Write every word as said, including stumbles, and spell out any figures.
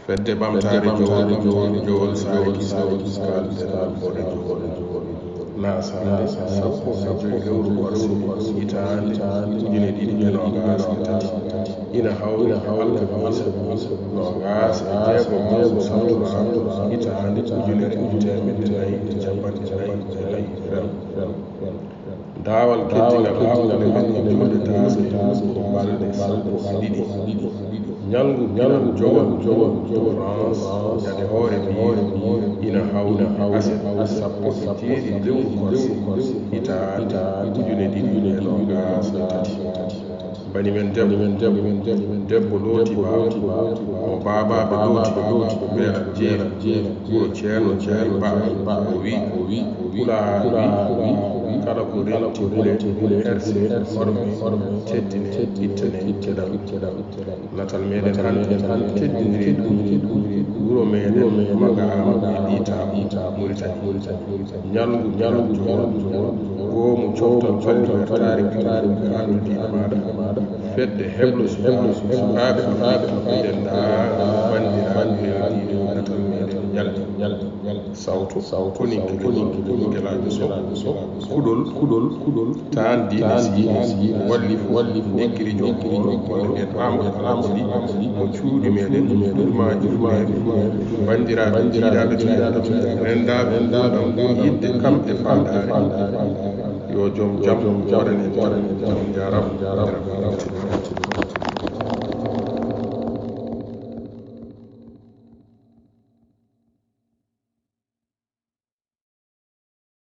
Fedde Ɓamtaare Jowol, Jowol, Jowol, Saare Kiskal, Dental Hoore Jowol. Nasaande sappo e joy lewru Korse, hitaande ujine ɗiɗi e noogaas e tati, ina hawri e alkamiisa noogaas e jeego lewru Satumaaru, hitaande ujunere e teemedde nayi e cappanɗe nayi e nayi. Daawal keddingal hakkunde men e juulde taaske ko balɗe sappo e ɗiɗi. Ñalngu, ñalngu jowal, jowal, jowal France, ñande hoore biire, ina hawri e aset sappo e jeeɗiɗi lewru Korse, hitaande ujune ɗiɗi e noogaas e tati. Bani men debbo, debbo looti baaba, mo baabaaɓe looti, looti ko Beela Jeeri, wuro Ceerno Jeeri Ba, o wi, Pulaar wi, kala ko renti hule, herse, horme, teddine, ittane, teddal. Natal meɗen hannde teddiniri ɗum wuro meɗen Magaama e Ɗiita, Muritani. Ñalngu, ñalngu jowol, goomu coftal palli wertaare ɓiɗɗo addudiiɗo maaɗa. Fedde heblo sukaaɓe, sukaaɓe Afrik, denndaangal banndiraaɓe rewdiiɓe natal meɗen ñalɗi. Sawto, sawto, koninke, koninke, gelaajo Sow, kuɗol, kuɗol, kuɗol, taan diine, diine, walli, walli, nekkiri jom, jom, jom, en am, am, am, mo cuuɗi meɗen, ɗurmaaji, ɗurmaaji, banndiraaɓe, jiidaɓe, renndaaɓe, renndaaɓe, yidde kam e faandaare. Yo jom jam waɗan en jam. Jaaraama, jaaraama.